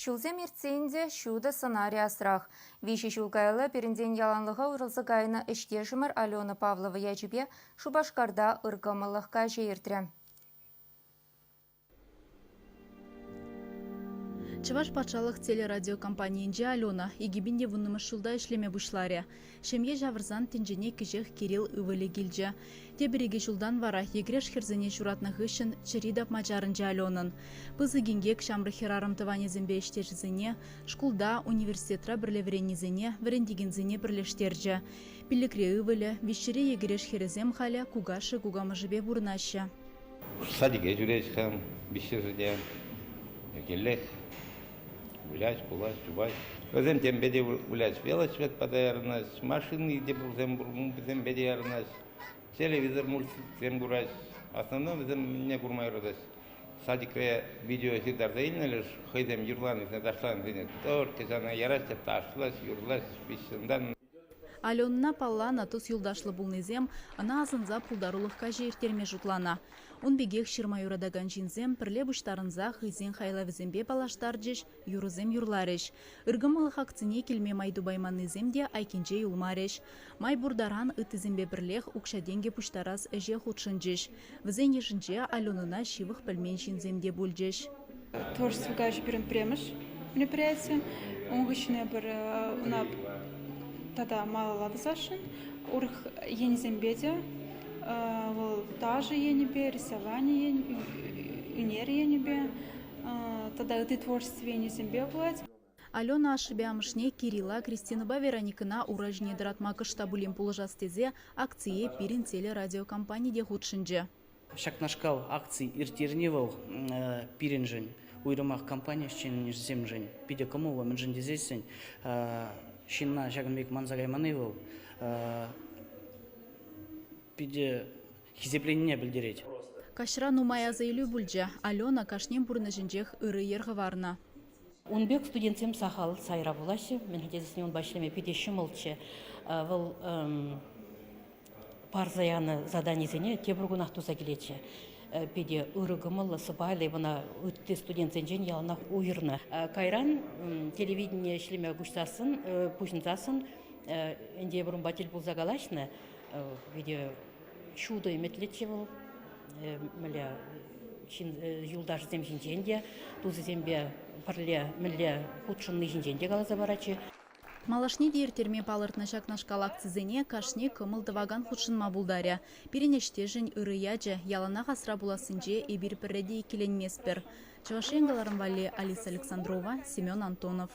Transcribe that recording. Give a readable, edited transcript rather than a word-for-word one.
Ҫулсем иртсен те ҫутӑ сӑнарӗ асрах. Виҫӗ ҫул каялла пирӗнтен яланлӑха уйрӑлса кайнӑ ӗҫтешӗмӗр Алена Павлова ячӗпе Шупашкарта ыркӑмӑллӑх каҫӗ иртрӗ. Чӑваш патшалӑх телерадиокомпанийӗнче Алена 2010 ҫулта ӗҫлеме пуҫларӗ. Ҫемье ҫавӑрсан тӗнчене кӗҫех Кирилл ывӑлӗ килчӗ. Тепӗр икӗ ҫултан вара йӗкӗреш хӗрсене ҫуратнӑ хыҫҫӑн чӗри тапма чарӑнчӗ Аленӑн. Пысӑк инкек ҫамрӑк хӗрарӑм тӑванӗсемпе ӗҫтешӗсене, шкулта, университетра пӗрле вӗреннисене, вӗрентекенсене пӗрлештерчӗ. Пиллӗкре ывӑлӗ, виҫҫӗре йӗкӗреш хӗрӗсем халӗ кукашшӗ-кукамӑшӗпе пурӑнаҫҫӗ. Садике ҫӳрет-ха виҫҫӗшӗ те. Йӗркеллех вылять, кулать, чупать. Вӗсем темпе те вылять. Велосипедпа та ярӑнать, машини те пурсем пур, вӗсемпе те ярӑнать. Телевизор, мультфильмсем курать. В основном вӗсем мӗне курма юратать. Садикре видео ҫыртарса илнӗ леш хӑйсем юрланисене, ташланисене тӑрт ҫана яраҫҫӗ, ташлаҫ, юрлаҫ виҫҫӗнтан. Аленӑна палланӑ тус-юлташлӑ пулнисем ӑна асӑнса пултарулӑх каҫӗ ирттерме шутланӑ. Ун пекех ҫырма юратакан ҫынсем пӗрле пуҫтарӑнса хӑйсен хайлавӗсемпе паллаштарчӗҫ, юрӑсем юрларӗҫ. Ыркӑмӑллӑх акцине килме май тупайманнисем те айккинче юлмарӗҫ. Май пур таран ыттисемпе пӗрлех укҫа-тенкӗ пуҫтарас ӗҫе хутшӑнчӗҫ. Вӗсен йышӗнче Аленӑна ҫывӑх пӗлмен ҫынсем те пулчӗҫ. Творчество каҫӗ пирӗн пӗрремӗш мероприяти. Ун хыҫҫӑн эпир ӑна тата малалла тӑсасшӑн. Урӑх енӗсемпе те вӑл ташӑ енӗпе, рисовани ӳнер енӗпе тата ытти творчество енӗсемпе пулать. Алена ашшӗпе амӑшне Кирила, Кристинӑпа Вероникӑна ура ҫине тӑратма кӑшт та пулин пулӑшас тесе акцие пирӗн телерадиокомпани те хутшӑнчӗ. Ҫакнашкал акци ирттерни вӑл пирӗншӗн, уйрӑмах компани ӗҫченӗсемшӗн питӗ кӑмӑллӑ, мӗншӗн тесессӗн ҫынна ҫакӑн пек манса кайманни вӑл питӗ хисепленине пӗлтерет. Каҫра нумай аса илӳ пулчӗ. Алена кашнин пурнӑҫӗнчех ырӑ йӗр хӑварнӑ. Ун пек студентсем сахал сайра пулаҫҫӗ. Мӗншӗн тесен унпа ӗҫлеме питӗ ҫӑмӑлччӗ. Вӑл парса янӑ заданисене тепӗр кунах туса килетчӗ. Питӗ ырӑ кӑмӑллӑ, сӑпайлӑ ӑна ытти студентсенчен яланах уйӑрнӑ. Кайран телевидение ӗҫлеме куҫсассӑн, пуҫӑнсассӑн ӗнтӗ эпир унпа тӗл пулса калаҫнӑ. Питӗ ҫутӑ ӗмӗтлӗччӗ вӑл. Мӗнле ҫын юлташӗсем ҫинчен те, тусӗсемпе пӗрле мӗнле хутшӑнни ҫинчен те каласа паратчӗ. Малашне те ирттерме палӑртнӑ ҫакнашкал акцисене кашни кӑмӑл тӑвакан хутшӑнма пултарӗ. Пирӗн ӗҫтешӗн ырӑ ячӗ яланах асра пулассинче эпир пӗрре те иккӗленместпӗр. Чӑваш Ен кӑларӑм валли Алиса Александрова, Семен Антонов.